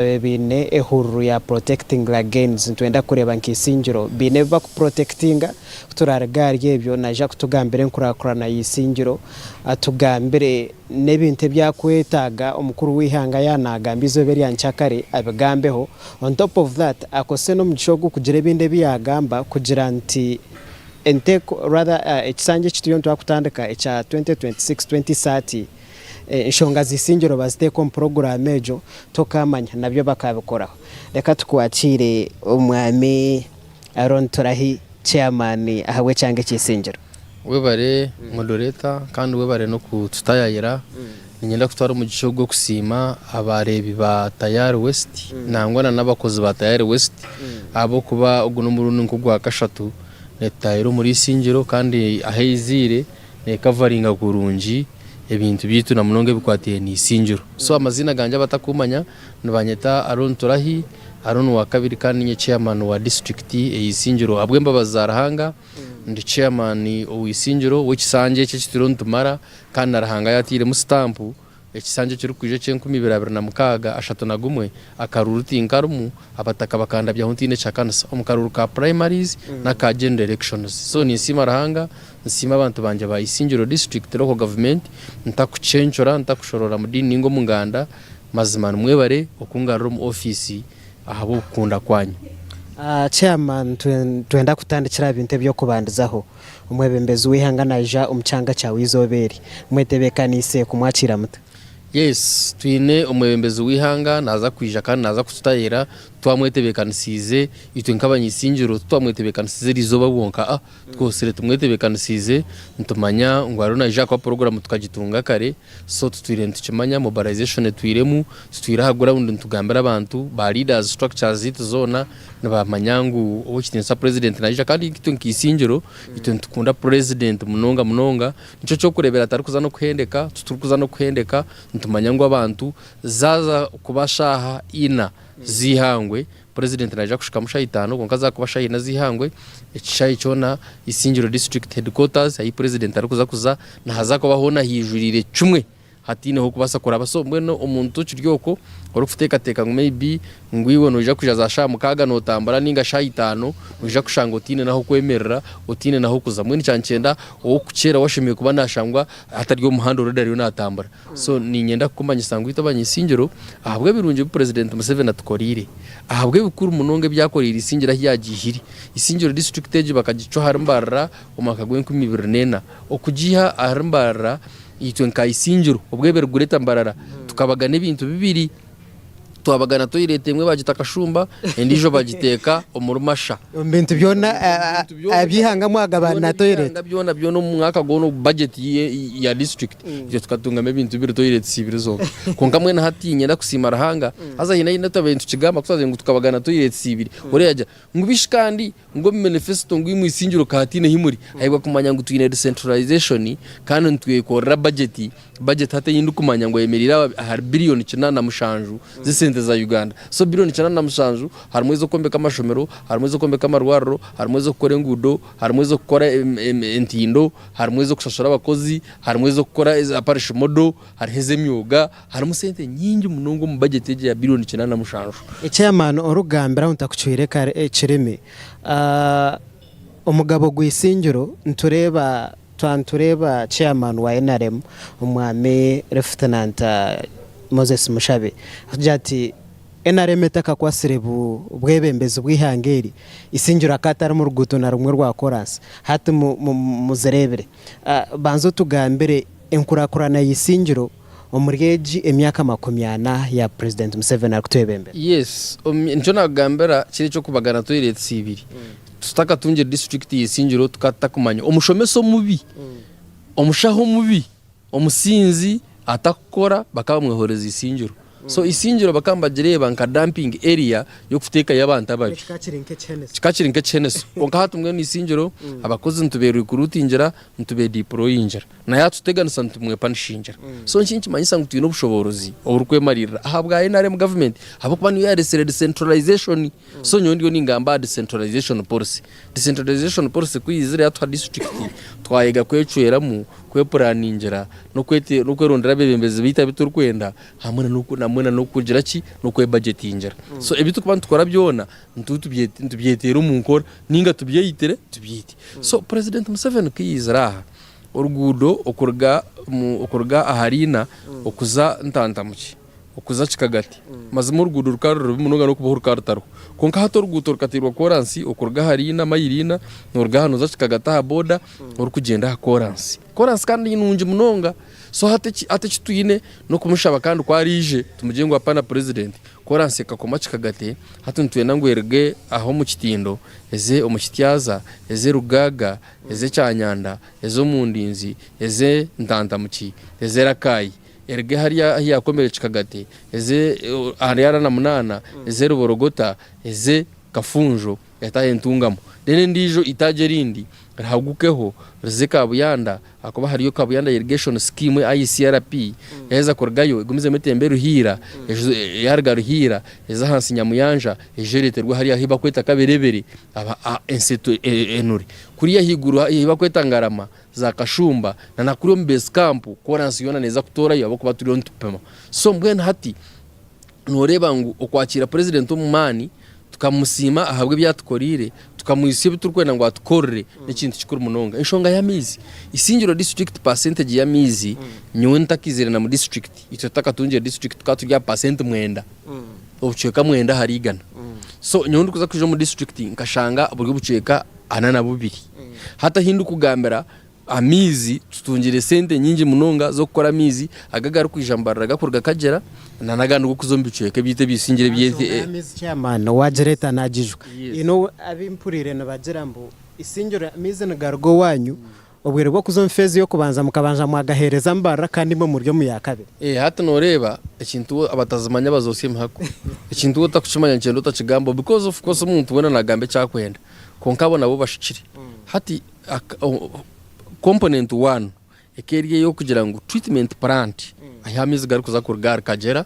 Baine ehururu ya protecting la gains nitwenda kureeba nka Isingiro baine ebi bakuprotectinga ku turaruga ahari ebyo naija kutugambira enkurakurana ya Isingiro atugambire n'ebintu ebi akwetaaga omukuru w'eihanga yaaba nagamba eizooba erya nkyakare abigambeho on top of that akozese n'omugisha ogu kugira ebindi ebi yagamba kugira nti enteeko rather ekisanja eki turiyo nitwakutandika ekya 2026-2030 Enshonga z'eisingiro baziteeka omu puroguraamu egyo, tokaamanya nabyo bakabikoraho. Reka tukwakiire Omwami Aaron Turahi, Chairman ahabw'ekyanga eky'eisingiro. Webare moderator kandi webare n'okututayayira. Niinyenda kutwara omugisha ogu okusiima abareebi ba Tayari West nangwa na n'abakozi ba Tayari West ahabw'okuba ogu n'omurundi nk'ogwakashatu nitutahira omuri Isingiro kandi ahu eiziire Neekavaringa kurungi ebintu byaitu na munonga ebikwataine n'eisingiro. So amaziina gangye abatakuumanya nibanyeta Aaron Turahi, Aaron wa kabiri kandi niinye chairman wa disiturikiti ey'eisingiro. Ahabw'embabazi za Ruhanga ndi chairman ow'eisingiro w'ekisanja eki eki turiyo nitumara kandi na Ruhanga yaatairemu sitampu. Ekisanja ekirikwija eky'enkumi ibiri 26 31, akaruuru tinkarimu, abataka bakandabyaho ntaine kihakanisa omu karuuru ka primaries n'aka general elections. So ninsiima Ruhanga, nsiima abantu bangye ba Isingiro district local government, ntakucencura, ntakushorora mu diini ninga omu nganda, mazima nimwebare okungarura omu ofiisi ahabw'okukunda kwanyu. Chairman nitwenda kutandikira aha bintu eby'okubandizaho. Omwebembezi w'eihanga naija omu kyanga kyawe eizooba eri. Mwetebeekaniise kumwakiira muta? Yes, twine omwebembezi w'eihanga naaza kwija kandi naaza kututaahirira twamwetebeekanisiize. Itwe nk'abanyaisingiro titwamwetebeekanisiize eri izooba bwonka, aa twosire tumwetebeekanisiize nitumanya ngu ariyo naija ahakuba puroguraamu tukagitunga kare so tutwire nitukimanya, mobilization etwiremu, tutwire aha ground nitugambira abantu, ba leaders structures zaitu zoona Nibamanya ngu ow'ekitiinisa Purezidenti naija kandi itwe nka Isingiro itwe nitukunda Purezidenti munonga munonga. Nikyo ky'okureebera atarikuza n'okuhendeka, titurikuza n'okuhendeka, nitumanya ngu abantu zaaza kuba shaaha ina z'eihangwe, Purezidenti naija kushikamu shaaha itaano kwonka zaakuba shaaha ina z'eihangwe, ekishaayi kyona Isingiro District Headquarters ahi Purezidenti arikuza kuza nihaza kuba hoona haijuriire kimwe. Hataine h'okubaasa kuraba. So mbwenu omuntu okiri okwo orikuteekateeka ngu maybe ngu iwe noija kwija za shaaha mukaaga nootambura nainga shaaha itaano, noija kushanga otaine n'ah'okwemerera, otaine n'ah'okuza. Mbwenu kya nikyenda ow'okukyera we ashemereire kuba naashangwa atari omu muhanda already ariyo naatambura. So niinyenda kukumanyisa ngu itwe abany'Isingiro ahabw'ebirungi ebi Purezidenti Museveni atukoreire, ahabw'ebikuru munonga ebi yakoreire Isingiro ahu yaagiihire, Isingiro disiturikiti egi bakagicwa ahari Mbarara omu mwaka gw'enkumi ibiri n'ena. Okugiiha ahari Mbarara, Itwe nka Isingiro, obwebero Greater Mbarara, tukabagana ebintu bibiri. Twabagana toilet emwe bagita Kashumba, endiijo bagiteeka omuri Masha. Omu bintu byona eby'eihanga mwagabana na toilet? Byona byona omu mwaka gwona budget ya district itwe tukatungamu ebintu bibiri toilets ibiri zonka. Kwonka mbwenu hati niinyenda kusiima Ruhanga, haza haine ahu twabaire nitukigamba ku twagira ngu tukabagana toilets ibiri, oriya yaagira ngu bishi kandi Ngu omu manifesto ngu imwe Isingiro ka hataine ahi muri, ahabwa kumanya ngu twine decentralization kandi nitwekorera budget, budget hati ei ndikumanya ngu eyemereire ahari billion 87 z'esente za Uganda. So billion 87 harimu ez'okwombeka amashomero, harimu ez'okwombeka amarwariro, harimu ez'okukora enguudo, harimu ez'okukora entindo, harimu ez'okushashura abakozi, harimu ez'okukora eza parish model, hariho ez'emyoga. Harimu sente nyingi munonga omu bajeti egi eya bilioni 87. Chairman orikugambira ngu ntakucwire ekirimi, omugabo gw'eisingiro nitureeba twaba nitureeba chairman wa nrm omwami Lieutenant Moses Mushabe arikugira ati nrm etakakwatsire bwebembezi bw'eihanga eri, eisingiro akaba atarimu ruguuto na rumwe rwa koransi hati muzireebire. Banza otugambire Enkurakurana y'eisingiro omuri egi emyaka 40 ya Purezidenti Museveni arikutwebembera. Yes, nikyo nakugambira kiri eky'okubagana toilets ibiri. Tutakatungire district y'eisingiro tukaba tutakumanya. Omushomesa omubi, omushaho omubi, omusinzi atakukora bakaba bamwehoreza eisingiro. So eisingiro bakaba nibagireeba nka dumping area y'okuteekayo abantu ababi. Kikaba kiri nk'ekiheneso. Kwonka hati mbwenu eisingiro abakozi nitubeerikuruutingira, nitubediployingira. Na yaatuteganisa nitumwepanishingira. So eki nikimanyisa ngu twine obushoboorozi oburikwemariirira ahabwa nrm government ahabw'okuba niyo yaareetsire decentralization. So nyowe ndiyo ningamba aha decentralization policy. Decentralization policy ku yaizire yaatuha disiturikiti, twayega kwecweramu, kwepuraningira, n'okwerondera abeebembezi baitu abu turikwenda hamwe na. hamwe na n'okugira ki n'okwebajetingira. So ebi turikuba nitukora byona nituba nitubyeteera omu nkora nainga tubyeyitire tubyite. So Purezidenti Museveni ku yaizire aha, oruguudo okuruga okuruga aha Riina okuza Ntantamuki, okuza Kikagati, mazima oruguudo rukaba ruri rubi munonga n'okubaho rukaba rutariho. Kwonka hati oruguuto rukateerwa koransi okuruga aha Riina, mayiro ina, noruga aha noza Kikagati aha boda orikugyenda aha koransi. Koransi kandi nungi munonga. So hati hati eki twine n'okumushaba kandi ku araije tumugire ngu hapana Purezidenti, koransi ekakoma Kikagati, hati nitwenda ngu eruge aha omu Kitindo eze omu Kityaza, eze Rugaaga, eze Kyanyanda, eze omu Ndinzi, eze Ntantamuki, eze Rakai, eruge hariya ahu yaakomire Kikagati, eze ahari Aranamunaana, eze Ruborogota, eze Kafunjo, etaahe Entungamo. Then endiijo eitaagi erindi rihagukeho rize Kabuyanda ahakuba hariyo Kabuyanda Irrigation Scheme ICRP, yaaheza kurugayo egumizemu etembe Ruhiira, yaaruga Ruhiira eze ahansi Nyamuyanja, eije ereeterwe hariya ahu barikweta Kaberebere ensi enure. Kuriya ahaiguru ahu barikweta Ngarama, za Kashumba na na kuriya omu base camp koransi yoona neeza kutoorayo ahabw'okuba turiyo nitupima. So mbwenu hati nooreeba ngu okwakiira purezidenti omu maani tukamusiima ahabw'ebi atukoreire, tukamwijutsya ebi turikwenda ngu atukorere n'ekintu kikuru munonga. Enshonga y'amaizi, Isingiro disiturikiti pasenteegi y'amaizi nyowe ntakaizire na mu disiturikiti, itwe tutakatungire disiturikiti tukaba turi aha pasenti mwenda, obucweka mwenda ahari igana. So nyowe ndikuza kwija omu disiturikiti nkashanga buri obucweka ana na bubiri. Hati ahu ndikugambira amaizi tutungire sente nyingi munonga z'okukora amaizi aga agarikwija Mbarara gakuruga Kagyera na n'agandi g'okuza omu bicweka ebyaitu eby'Isingiro eby'ensi. Enshonga y'amaizi chairman wagireeta nagijuka. Haine abu mpuriire nibagira mbu Isingiro amaizi nigaruga owaanyu, obwire bw'okuza omu feezi y'okubanza mukabanza mwagaheereza Mbarara kandi imwe muri omu ya kabiri. Hati noreeba ekintu abatazimanya bazotsya emihako. Ekintu waaba otakukimanya nikyenda otakigambaho because of course omuntu weena nagamba eki akwenda kwonka abo nabo bashukire. Hati Component one ekaba eri ey'okugira ngu treatment plant ahu amaizi garikuza kuruga ahari Kagyera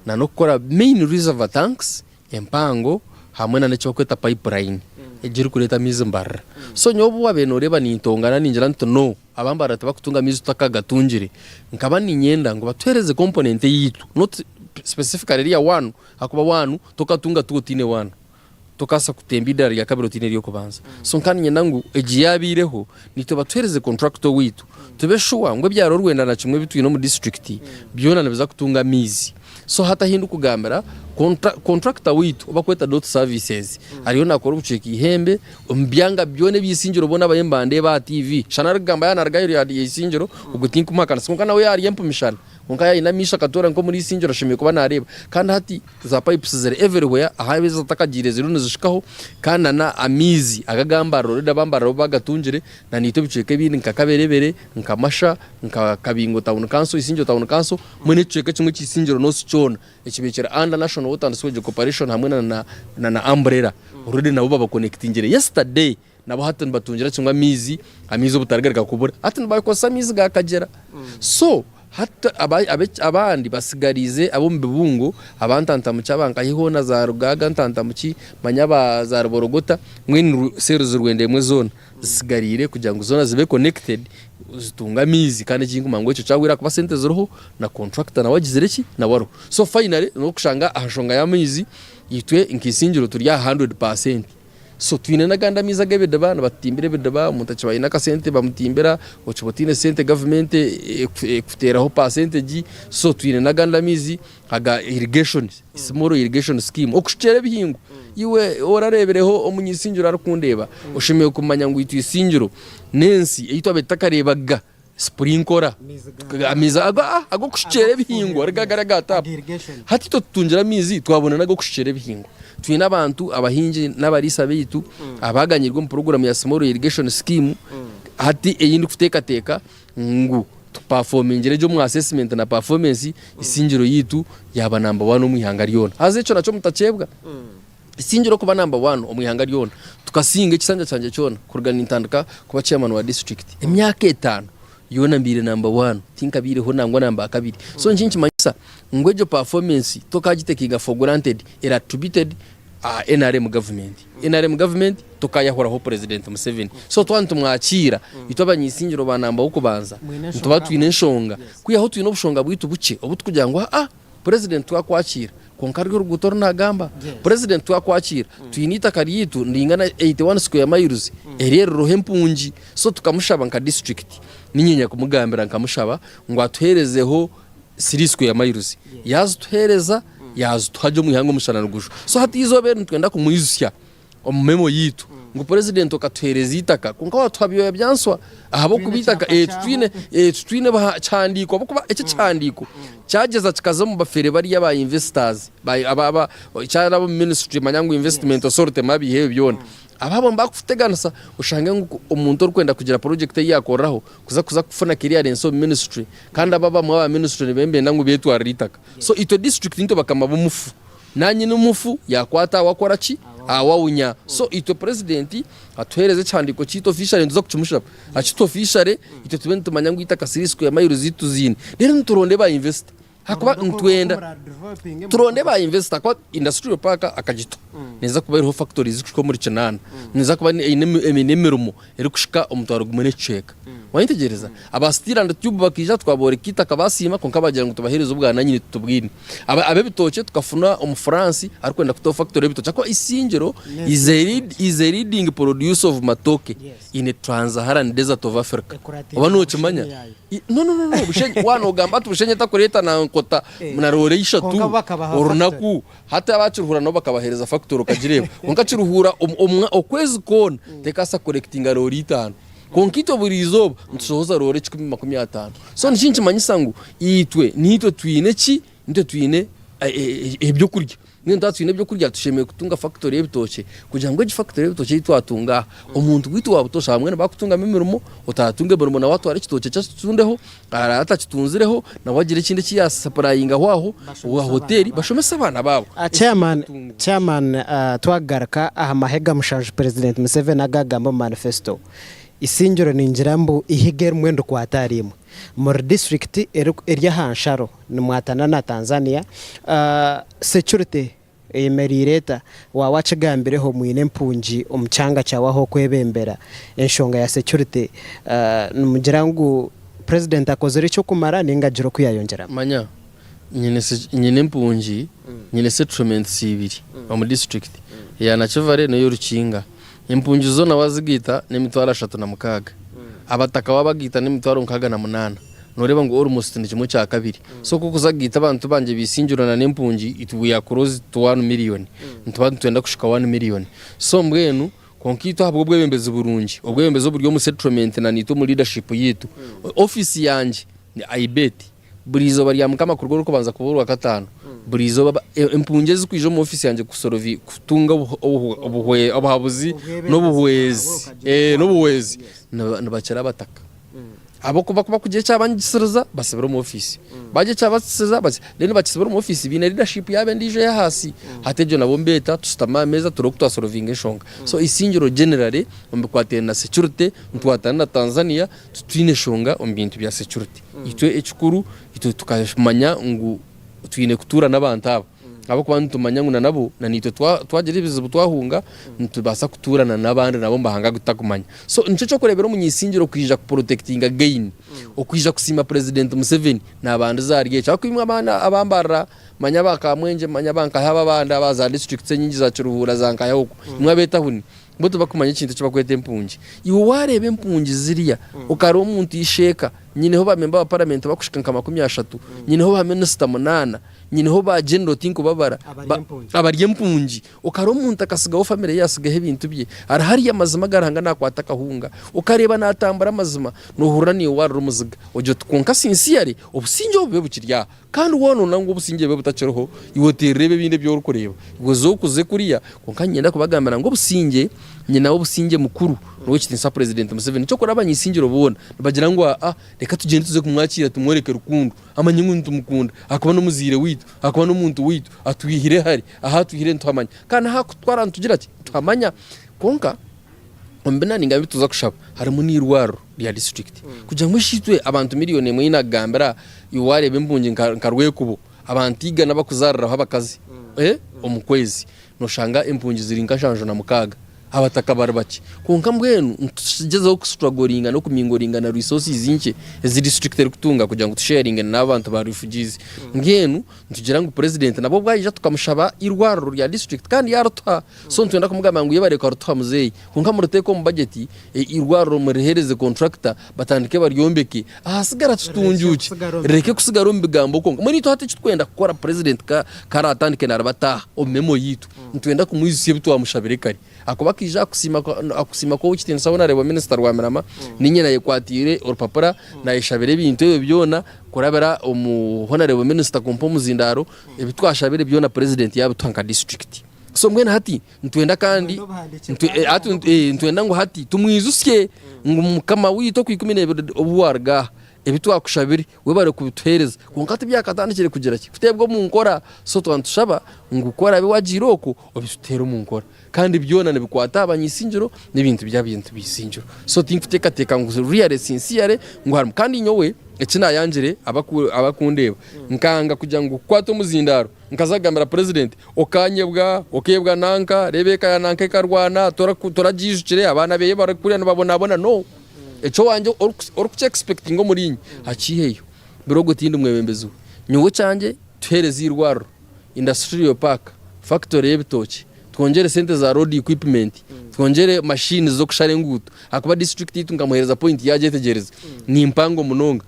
na n'okukora main reservoir tanks empango hamwe na n'eki barikweta pipeline egi erikureeta amaizi Mbarara. So nyowe obu waabaire nooreeba nintongana ningira nti no aba Mbarara tibakutunga amaizi tutakagatungire, nkaba niinyenda ngu batuheereze component eyaitu not specifically eriya one ahakuba one tokatunga two otaine one. Tokabaasa kutemba eidaara rya kabiri otaine ery'okubanza. So nkaba niinyenda ngu egi yaabaireho, naitwe batuheereze contractor owaitu, tube sure ngu ebyaro orwenda na kimwe ebi twine omu disiturikiti byona nibiza kutunga amaizi. So hati ahu ndikugambira, contractor waitu ou barikweta Dot Services ariyo naakora obucweka eihembe omu byanga byona eby'eisingiro boona abariyo nibandeeba aha TV. Shana arikugamba yaaba naaruga aheeru ya isingiro, ogwo tinkumuhakanisa kwonka nawe yaaba ari empumishana. Kwonka yaaba aine amaisho akatoora nk'omuri isingiro ashemereire kuba naareeba. Kandi hati Za pipes ziri everywhere ahu ezitakagiire ziriyo nizishikaho kandi na na amaizi aga aga Mbarara already aba Mbarara bo bagatungire na naitwe ebicweka ebindi nka Kaberebere, nka Masha, nka Kabingo town council, Isingiro town council mbwenu ekicweka ekimwe ekya Isingiro North kyona ekibaire kiri under National Water and Sewage Corporation hamwe na na na na umbrella already nabo babakonectingire yesterday nabo hati nibatungira kimwe amaizi, amaizi obutarigaruka kubura hati nibakozesa amaizi ga Kagyera so hati abandi batsigariize ab'omu bibungo aba Ntantamuki aba Nkahi hoona za Rugaaga Ntantamuki manya aba za Ruborogota mbwenu seeri Rwenda emwe zoona zitsigariire kugira ngu zoona zibe connected zitunge amaizi kandi ekinkumanya ngu ekyo kyahweire ahakuba sente ziriho na contractor nawe agizire ki nawe ariho so finally n'okushanga aha nshonga y'amaizi itwe nka Isingiro turi aha 100%. So twine n'agandi amaizi ag'ebidiba, nibatutimbira ebidiba, omuntu akiba aine akasente bamutimbira, okiba otaine sente gavumenti ekuteeraho percentage, so twine n'agandi amaizi aga irrigation, small irrigation scheme, okushukyera ebihingwa. Iwe orareebireho omunyisingiro arikundeeba, oshemereire kumanya ngu itwe Isingiro n'ensi ei twabaire tutakareebaga. Sprinkora amaizi ag'okushukyera ebihingwa riga gari aga taapu. Hati itwe tutungire amaizi twabona n'ag'okushukyera ebihingwa. Twine abantu abahingi n'abariisa baitu abaaganyirwe omu puroguraamu ya Small Irrigation Scheme hati ei ndikuteekateeka ngu tupafomingire gye omu assessment na performance isingiro yaitu yaaba namba waani omu ihanga ryona. Haza ekyo nakyo mutakyebwa. Isingiro kuba namba waani omu ihanga ryona, tukasinga ekisanja kyangye kyona kuruga nintandika kuba chairman wa district emyaka etaano yoona mbaire namba waani tinkabaireho nangwa namba akabiri. So niki nikimanyisa ngu egyo performance tokagitekinga for granted eri attributed aha nrm government. Nrm government tokayahuraho president Museveni. So twaba nitumwakiira itwe abanyaisingiro ba namba w'okubanza nituba twine enshonga kwihaho twine obushonga bwaitu bukye obutukugira ngu aa. President twakwakiira kwonka ruri oruguuto oru nagamba. President twakwakiira twine eitaka ryaitu niringana 81 square miles eri eririho empungi so tukamushaba nka district ninye nyakumugambira nkamushaba ngu atuheerezeho 3 square miles yazituheereza yazituha gye omu ihanga omushana nigujwa so hati eizooba eri nitwenda kumwijutsya omu memo yaitu ngu president okatuheereza eitaka kwonka watuha byoya bya nswa ahabw'okuba eitaka titwine titwine kihandiiko ahabw'okuba eki ekihandiiko kyagyeza kikaza omu bafere bariya aba investors kyaraba omu ministry manya ngu investment authority mabiiha ebyo byona abo abo nibakuteganisa oshange ngu omuntu orikwenda kugira project ei yakoreraho kuza kuza kufuna clearance omu ministry kandi abo abamwe aba ministry nibenda ngu betwarire eitaka so itwe district nitwe bakama b'omufu Nanye n'omufu yakwata awe akora ki? Awe awunya. So itwe president atuhereze ekihandiko kyaitu officially nituza kukimushaba akituhe officially itwe tube nitumanya ngu eitaka siri square mile ziitu tuziine. Then nituronde ba investor ahakuba nitwenda turonde ba investor ahakuba industrial park akagituha neeza kuba eriho factories zirikuhika omuri kinaana neeza kuba eine emirimo erikuhika omutwaro gumwe n'ekicweka. Wayetegyereza? Aba Steel and Tube bakaija twabooreka eitaka baasiima kwonka baagira ngu tubaheereze obwananyini titubwine. Aba ab'ebitookye tukafuna omu France arikwenda kutaho factory y'ebitookye ahakuba Isingiro is a lead, is a leading producer of matooke in Trans-Saharan Desert of Africa. Oba nookimanya? No, no, no, no, Bushenyi, waaba noogamba ati Bushenyi etakureeta na nkota na roore ishatu orunaku. Hati aba Kiruhura nabo bakabahereza factory okagireeba. Kwonka Kiruhura okwezi kwona tekaasa kukorekitinga roore itaano. Kwonka itwe buri izooba nitushohoza roore ekikumi 50. So niki nikimanyisa ngu itwe niitwe twine ki? Nitwe twine ebyokurya. Mbwenu twaba twine ebyokurya tushemereire kutunga factory y'ebitookye kugira ngu egi factory y'ebitookye ei twatunga aha, omuntu waitu wa butoosha abamwe nibakutungamu emirimo, otaatunga emirimo nawe atware ekitookye kye akitundeho, Araabe atakitunzireho nawe agire ekindi eki yaasapurayingaho aho owa hoteeri bashomese abaana baabo. Chairman, Chairman twagaruka aha mahega mushanju President Museveni agu agamba omu manifesto, Isingiro ningira mbu eihiga erimwe ndikwata ahari imwe. Muri district eri aha nsharo nimwatana na Tanzania, security Eyemereire eta? Waaba wakigambireho mwine empungi omu kyanga kyawe ahu okwebembera enshonga ya security, nimugira ngu president akozire ekyokumara ninga agire oku yayongyeramu? Manya nyine nyine empungi nyine settlements ibiri omu district eya Nakivale n'eyorukinga empungi zoona wazigaita n'emitwaro 36 abataka wabagaita n'emitwaro 68. Noreeba ngu almost ni kimwe kya kabiri. So ku okuza kugaita abantu bangye b'Isingiro na n'empungi it we are close to one million. Nituba nitwenda kushika one million. So mbwenu kwonka itwe ahabw'obwebembezi burungi, obwebembezi oburi omu settlement na naitwe omu leadership yaitu, office yangye ni I bet buri izooba rya Mukama kuruga orw'okubanza kuba orwakataano, buri izooba empungi ezirikwija omu office yangye kusorovi kutunga obuhabuzi n'obuhwezi, n'obuhwezi nibakira abataka. Ahabw'okuba ku bakugira eki abangisiriza basibira omu ofiisi, bagira eki abasiriza then bakisibira omu ofiisi baine leadership yaabo endiijo ey'ahaasi. Hati egyo nabo mbeeta tushutame aha meeza turebe oku twasolovinga enshonga. So Isingiro generally omu bikwatiraine na security nitwatana na Tanzania titwine nshonga omu bintu bya security. Itwe ekikuru itwe tukamanya ngu twine kutuura n'abantu aba. Ahabw'okuba nitumanya ngu na nabo na naitwe twagira ebizibu twahunga nitubaasa kutuurana n'abandi nabo omu mahanga agu tutakumanya. So nikyo ky'okureebera omunyaisingiro kwija kuprotectinga gain, okwija kusiima Purezidenti Museveni naabandiza ahari ekyo. Ahabw'okuba imwe abaana aba Mbarara, manya aba Kamwengye, manya aba Nkahi aba abandi aba za disiturikiti enyingi za Kiruhura za Nkahi okwo, imwe ab'etahuni bo tibakumanya ekintu eki barikweta empungi. Iwe waareeba empungi ziriya okareeba omuntu isheeka, nyineho ba memba ba paramenti barikuhika nka 30, nyineho ba minisita munaana, Nyineho ba general tinkubabara abari empungi okareba omuntu akasigaho family ye yasigaho ebintu bye ari hariya amazima aga Ruhanga nakwata akahunga okareba natambura amazima nohurira naiwe warira omuziga ogira oti kwonka sincerely obusingye obu bube bukiri aha kandi wonona ngu obusingye bube butakiriho iwe oterereba ebindi ebi orikureeba iwe oze okuze kuriya kwonka niinyenda kubagambira ngu obusingye nyinawe obusingye mukuru now'ekitinisa president Museveni nikyo okureba abanyisingiro boona nibagira ngu aa reka tugyende tuze kumwakiira tumworeke rukundo. Amanye ngu nitumukunda ahakuba n'omuzaire waitu, ahakuba n'omuntu waitu, atwihire hare, ahu atwihire nituhamanya. Kandi n'ahu arikututwara nitugira ki? Nituhamanya. Kwonka omu bi naninga ebi tuza kushaba harimu n'eirwariro rya disiturikiti kugira ngu shi itwe abantu miriyoni emwe ei naakugambira iwe waareeba empungi nka Rwekubo, abantu igana abarikuzaariraho abakazi omu kwezi, nooshanga empungi ziri nka nshanju na mukaaga. Abataka bari bakye. Kwonka mbwenu nitugyezaho kustrugglinga n'okumingoringa na resources nkye ezi district erikutunga kugira ngu tusharinge n'abantu ba refugees. Mbwenu nitugira ngu president nabwo obu aija tukamushaba eirwariro rya district kandi yarituha. So nitwenda kumugambira ngu yebare karituha muzeeyi. Kwonka muriteeke omu budget eirwariro muriheereze contractor batandike baryombeke ahasigara tutunguukye. Rireke kusigara omu bigambo kwonka. Mbwenu itwe hati eki turikwenda kukora president ku aratandike nariba ataaha omu memo yaitu. Nitwenda kumwijutsya ebi twamushabire kare. Ahakuba akaija aha kusiima kw'ow'ekitiinisa Honourable Minister Rwamirama, niinye nayekwatiire orupapura nayeshabira ebintu ebyo byona kurabira omu Honourable Minister kumpa omuzindaaro, ebi twashabire byona Purezidenti yaabituha nka disiturikiti. So mbwenu hati nitwenda kandi nitwenda ngu hati tumwijutsye ngu mukama waitu okw'ikumi n'ebiri obu waaruga aha, ebi twakushabire webare kubituheereza kwonka tibyakatandikire kugira ki kuteebwa omu nkora so twaba nitushaba ngu ku oraabe wagiire okwo obituteere omu nkora kandi byona nibikwata aha banyaisingiro n'ebintu by'abantu b'eisingiro so tinkuteekateeka ngu really sincerely ngu harimu kandi nyowe eki naayangire abakundeeba nkanga kugira ngu kukwata omuzindaaro nkaza kugambira purezidenti okanyebwa okeebwa nanka reeba eka ya nanka ekarwana toragiijukire abaana beeye barikuriya nibabonabona no. Eky'owangye orikuki expectinga omuri inye akiiheyo. Biri ogwo tindi mwebembezi we. Nyowe ekyangye tuheereze eirwariro, industrial park, factory y'ebitookye, twongyere sente za road equipment, twongyere machines z'okushara enguuto ahakuba district yaitu nkamuheereza point yaagyetegyereza ni mpango munonga.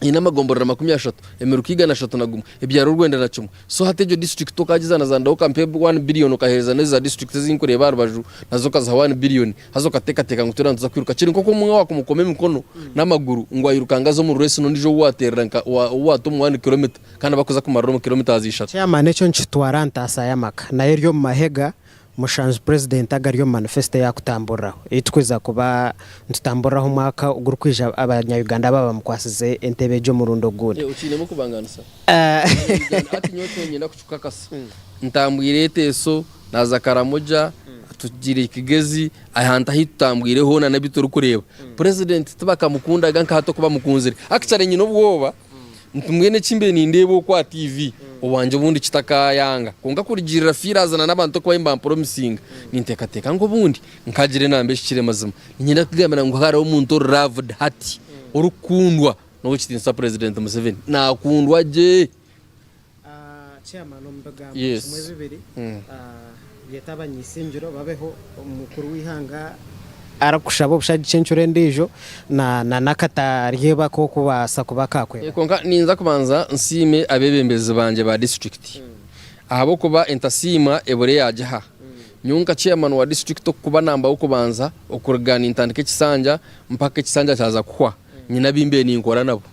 Eine amagomborora 30, emiruka 301, ebyaro 91. So hati egyo district okagiza na za Ndaho okampa one billion okahereza n'ezi za district ezi nkureeba aha rubaju nazo okaziha one billion haza okateekateeka ngu twena nituza kwiruka. Kiri nk'oku omwe waakumukoma emikono n'amaguru ngu airukanga aze omu race n'ondiijo ou waateerera nka ou waata omu one kilometer kandi bakuza kumarira omu kilometres ishatu. Chairman ekyo nikitwara ntaasa y'amaka nayo eri omu mahega Mushanju Purezidenti agari omu manifesito ei arikutamburiraho, ei turikwija kuba nitutamburiraho omwaka ogurikwija abanya-Uganda baaba bamukwasize entebe egi omurundi ogundi. Okiinemu okubanganisa? Hati nyowe ekyo niinyenda kukikukakasa. Ntambwire Eteso, naaza Karamoja, tugiire Kigezi, ahantu ahu tutambwire hoona n'ebi turikureeba. Purezidenti tibakamukundaga nka hati oku bamukunzire. Actually nyine obwoba. Nti mbwenu eki mbaire nindeeba oku aha TV, owangye obundi kitakayanga. Kwonka kurugiirira Fiiraaza na n'abantu oku bariyo nibampromisinga, ninteekateeka ngu obundi nkagira enamba ehikire mazima. Niinyenda kukugambira ngu hariho omuntu ori loved hati, orikukundwa n'ow'ekitiinisa Purezidenti Museveni. Naakundwa gye. Chairman omu bigambo kimwe bibiri yeta abanyeisingiro babeho omukuru w'eihanga arikushaba obushagiki encuro endiijo na n'akataryeba k'okubaasa kuba kakweba. Kwonka ninza kubanza nsiime abeebembezi bangye ba disiturikiti ahabw'okuba entasiima ebura eyaagiha. Nyowe nka chairman wa disiturikiti okuba namba w'okubanza okuruga nintandika ekisanja mpaka ekisanja kyaza kuhwa. Nyine abu mbaire ninkora nabo.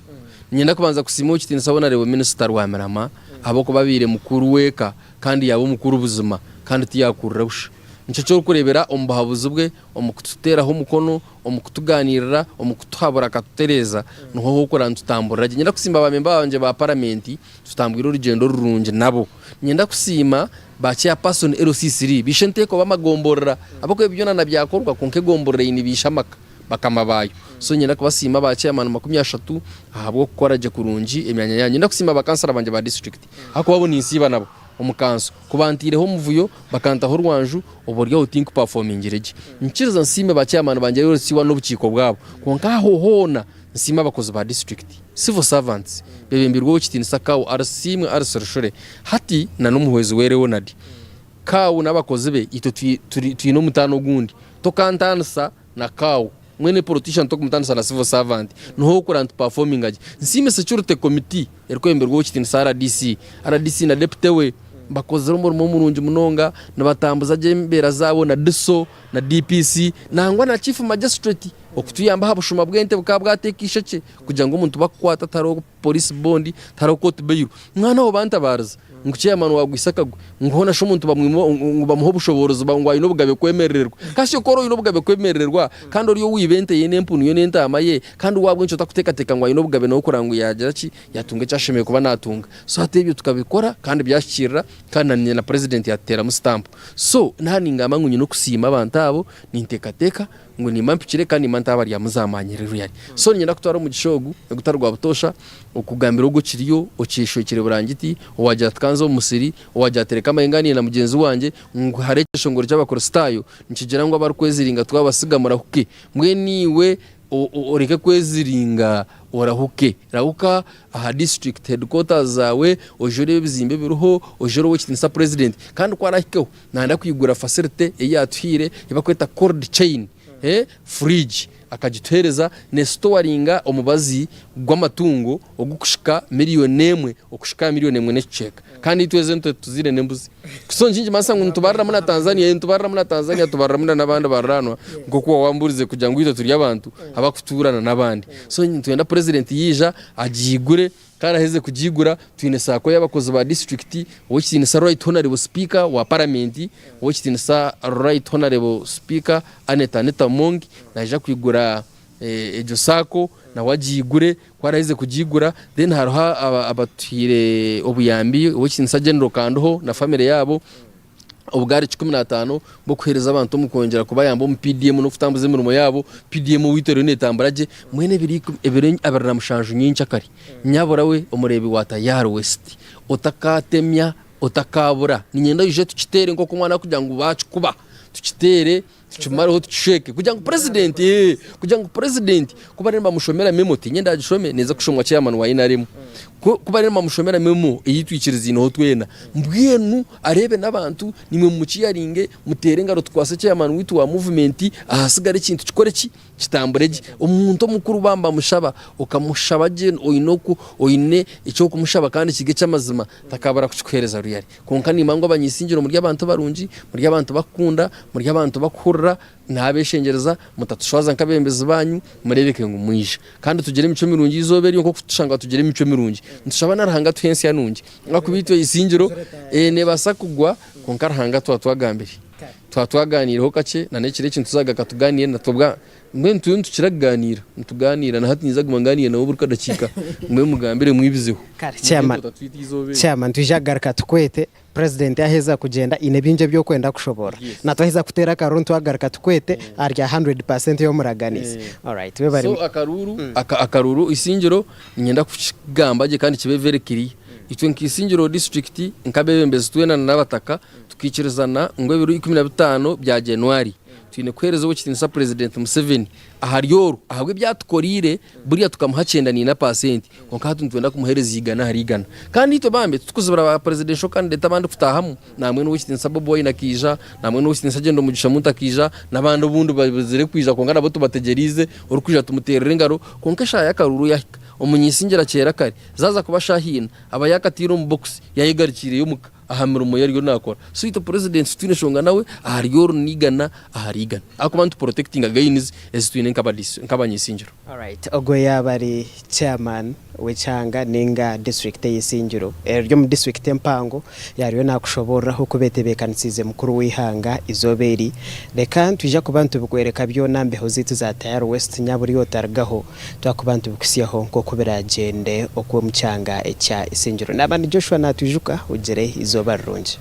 Niinyenda kubanza kusiima ow'ekitiinisa Honourable Minisita Rwamirama ahabw'okuba abaire mukuru w'eka kandi yaaba omukuru buzima kandi tiyaakurira busha. Nikyo eki orikureebera omu buhabuzi bwe, omu kututeeraho omukono, omu kutugaaniirira, omu kutuhabura akatutereeza, niho ah'okureba nitutamburira gye. Niinyenda kusiima baamemba bangye ba Paramenti, tutambwire orugyendo rurungi nabo. Niinyenda kusiima ba Chairperson LC3, baishenteeko b'amagomborora ahabw'okuba ebi byona nabyakorwa kwonka egomborora eine baishe amaka. bakama baayo. So niinyenda kubasiima ba chairman 30 ahabw'okukora gye kurungi emyanya yaanyu. Niinyenda kusiima ba kansara bangye ba disiturikiti ahakuba bo ninsiiba nabo omu kanso. Ku bantaireho omuvuyo bakantaho orwanju obooryaho tinkupafomingire gye. Nikiriza nsiime ba chairman bangye LC1 n'obukiiko bwabo. Kwonka aho hoona nsiime abakozi ba disiturikiti, civil servants, beebembirwe Ow'ekitiinisa Kawu Arisiimwe Alice Rushure hati na n'omuhwezi we Leonard. Kaawu n'abakozi be itwe twine omutaano ogundi. Tokantaanisa na Kaawu. Mbwenu politician tokumutaanisa na civil servant. Niho okura ntu performinga gye. Nsiime security committee erikwebemberwa Owekitiinisa rdc. Rdc na deputy we bakozire omurimo murungi munonga nibatambuza gye embeera zaabo na DISO na DPC nangwa na chief magistrate okutuyamba aha bushuma bw'ente bukaba bwateeka eishokye kugira ngu omuntu bakukwata tihariho Police bond tihariho court bail mwana abo bantabariza ngu chairman wagwisa akagwe ngu hoona shi omuntu bamwima ngu bamuhe obushoboorozi ngu aine obugabe kwemerererwa kasi ku ori oine obugabe kwemerererwa kandi ori owiba ente ye n'empunu ye n'entaama ye kandi we ahabw'enki otakuteekateeka ngu aine obugabe nawe kureba ngu yaagira ki yaatunga eki ashemereire kuba naatunga so hati ebyo tukabikora kandi byahikirira kandi na na president yatuteeramu stamp so naaba ningamba ngu nyine okusiima abantu abo ninteekateeka. ngu nimba mpikire kandi nimba ntaabaryamu za maanyire ruyari. So niinyenda kutwara omugisha ogu ogutari gwa butoosha okugambira ogwo okiriyo okyeshwekire burangiti, owaagira ati ka nze omu musiri, owaagira ati reka mbaye ngaaniire na mugyenzi wangye ngu hariho ekyeshongoro ky'Abakristaayo nikigira ngu abarikweziringa twabasiga murahuke. Mbwenu iwe oreke kweziringa orahuke. Rahuka aha district headquarters zaawe oije oreebe ebizimbe ebiriho, oije oreebe ow'ekitiinisa President. Kandi ku arahikeho nayenda kwigura facility ei yaatuhaire ei barikweta cold chain fridge akagituheereza nestowaringa omubazi gw'amatungo ogurikuhika miriyoni emwe okuhika aha miriyoni emwe n'ekicweka. Kandi itwe ezo ente tuziine n'embuzi. So nikimanyisa ngu nitubariramu na Tanzania, nitubariramu na Tanzania tubariramu na n'abandi bariraanwa nk'oku waawamburize kugira ngu itwe turi abantu abarikutuurana n'abandi. So nitwenda purezidenti yaija agiigure Ku araheze kugiigura, twine saako y'abakozi ba disiturikiti, Ow'ekitiinisa Right Honourable Sipiika wa Paramenti, Ow'ekitiinisa Right Honourable Sipiika Annet Anita Among naija kwigura egyo saako nawe agiigure. Ku araheze kugiigura, then hariho abatuhaire obuyambi, Ow'ekitiinisa General Kandiho na famire yaabo. Obugaari 15 bw'okuheereza abantu omu kwongyera kubayamba omu PDM n'okutambuza emirimo yaabo. PDM owaitu eriyo neetambura gye mbwenu ebiro 27 nyenkyakare. Nyabura we omureebi wa Tayari West otakatemya otakaabura niinyenda oije tukiteere nk'oku omwana arikugira ngu baakikuba tukiteere tukimareho tukishweke kugira ngu purezidenti kugira ngu purezidenti ku bariyo nibamushomera memo tiinye ndaagishome neeza kushomwa chairman wa NRM ku bariyo nibamushomera memo ei twikiriziineho twena mbwenu areebe n'abantu naimwe mumukiyaringe muteere engaro tukwase chairman waitu wa movement ahasigare ekintu kikore ki kitambure gye omuntu omukuru baaba nibamushaba okamushaba gye oine oku oine eky'okumushaba kandi kiri eky'amazima takaabura kukikuheereza ruyari. Kwonka nimanya ngu abanyisingiro muri abantu barungi, muri abantu bakukunda, muri abantu bakuhurira, nabeshengyereza mutatushwaza nk'abebembezi banyu, murebeke ngu mwija. Kandi tugire emicwe mirungi eizooba eryo nk'oku tushanga tugira emicwe mirungi. Nitushaba na Ruhanga atuhe ensya nungi. Ahakuba itwe eisingiro nebaasa kugwa kwonka Ruhanga twaba twagambire, twaba twaganiireho kakye na n'ekiro eki nituzaagaruka tugaaniire na twebwe Mbwenu turiyo nitukira kugaaniira, nitugaaniira na hati ninza kuguma ngaaniire nawe buri kadakiika mbwenu mugambire mwibizeho. Kare chairman, Otatwita eizooba eryo. chairman twija kugaruka tukwete president yaheza kugyenda aine bingi ebyokwenda kushoboorora. Na twaheza kuteera akaruru nitwagaruka tukwete ahari a 100% eyomuraganiise. Alright webare. So akaruuru aka akaruuru Isingiro niinyenda kukigamba gye kandi kibe very clear. Itwe nka Isingiro district nk'abebembezi twena na n'abataka tukiikirizana ngu ebiro 15 bya January Twine kuheereza ow'ekitiinisa Purezidenti Museveni ahari oru ahabw'ebi atukoreire, buriya tukamuha 94 paasenti kwonka hati nitwenda kumuheereza 100%. Kandi itwe bambe titukuzibira ba presidential candidate abandi kutaahamu, nambwenu ow'ekitiinisa Bobi Wine akaija, nambwenu ow'ekitiinisa Gen Mugisha Muntu akaija, n'abandi obundi bazire kwija kwonka nabo tubategyereize, orikwija tumuteerere engaro, kwonka eshaaha y'akaruuru yaahika, omunyisingiro akyeera kare, zaaza kuba shaaha ina, aba yaakataire omu bokisi, yaayegarukiireyo omuka. aha mirimo ei ariyo naakora. So itwe president titwine nshonga nawe ahari oru n'eigana ahari igana ahakuba nitu protectinga gains ezi twine nk'abanyisingiro. Alright, ogwo yaaba ari chairman w'ekyanga ninga district ey'Isingiro eriri omu district empango yaariyo naakushoboororaho oku betebeekanisiize mukuru w'eihanga eizooba eri. Reka nitwija kuba nitubikworeka byona aha mbeho zaitu za Tayari West nyaburi otarigaho. Twakuba nitubikuhitsyaho nk'oku biraagyende okwo omu kyanga ekya Isingiro. Naaba ni Joshua naatwijuka, ogire eizooba rirungi.